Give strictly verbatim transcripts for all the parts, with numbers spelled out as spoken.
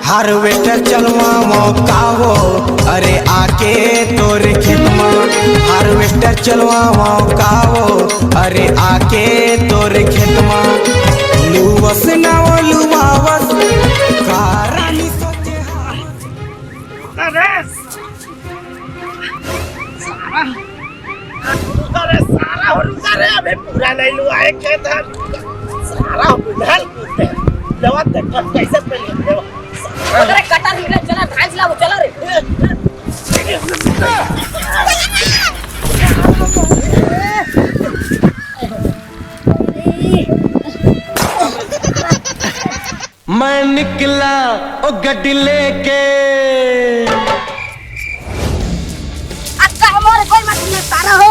Harvester चलवावो का हो, अरे आके तोर खेत मा। हार्वेस्टर चलवावो का हो, अरे आके तोर खेत मा। लुवस ना वो लुमावस, का रानी सोचे हावस। अरे सारा, अरे सारा हो रुका रे, अबे पूरा नहीं लुआ है खेत है। सारा बुढ़ल कुत्ते। लेवा देख, कैसे पे ले लेवा। अरे कटा नहीं रे, चला, धान सिला वो, चला रे। मैं निकला ओ गड्डी लेके। अच्छा, हमारे कोई मत नहीं सारा हो।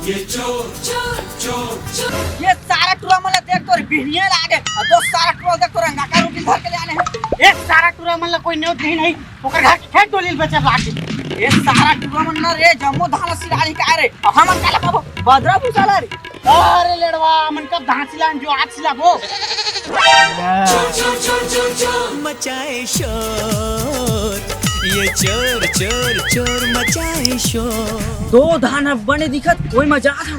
ये चोर, चोर, चोर, चोर। ये सारा टुरा मन ला देख तोर बिहनिया लागे, अउ दो सारा टुरा देख तोर अंगाकर रोटी धर के ले आने हैं। एक सारा टुरा मन ला कोई नेवत नहीं, नहीं, ओकर घर के खेत डोली ल बेचे लागे। ये सारा टुरा मन ना रे, जम्मो धान सिरारी का रे, अउ हमन काला पाबो, बदरा भूसा ला रे। अरे लेड़वा, मन कब धान सिलान जो आज सिलाबो। मचाए शोर, ये चोर, चोर, चोर मचाए शोर। दो धान ह बने दिखत, कोई मजा आ था।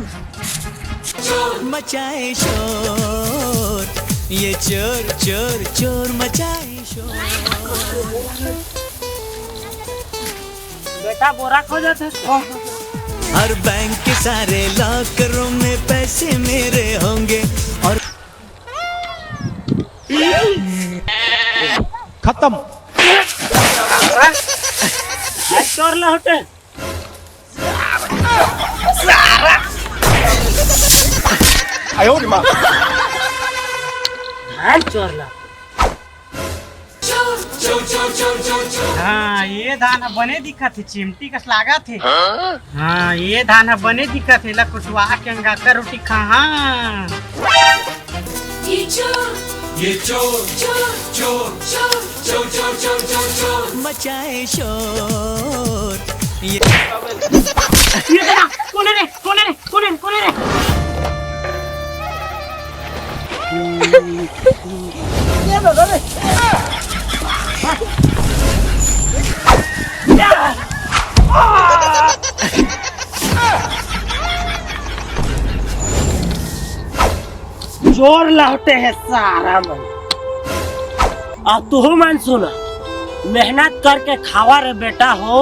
मचाए शोर, ये चोर, चोर, चोर मचाए शोर। बेटा, बोरा खो जाते। हर बैंक के सारे लॉकरों में पैसे मेरे होंगे और खत्म। आज चोर लौटे। आयो रे माँ। धान चोर ला। हाँ, ये धान ह बने दिखत हे, चिमटी कस लागत हे। हाँ, ये धान ह बने दिखत हे, ला कुटवा के अंगाकर रोटी खा। हाँ। ये चोर, ये चोर, चोर, चोर, चोर, चोर, चोर, चोर, चोर, चोर। मचाए शोर। ये ये दादा, कोन हे रे? कोन हे रे? कोन हे रे? कोन हे रे? ये दादा रे। चोर लौटे हे सारा मन। अब तुहू मन सुना, मेहनत करके खावा रे बेटा हो,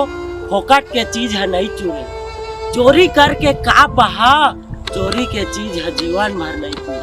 फोकट के चीज ह नहीं चुरे। चोरी करके का पहा, चोरी के चीज ह जीवन भर नहीं चुरे।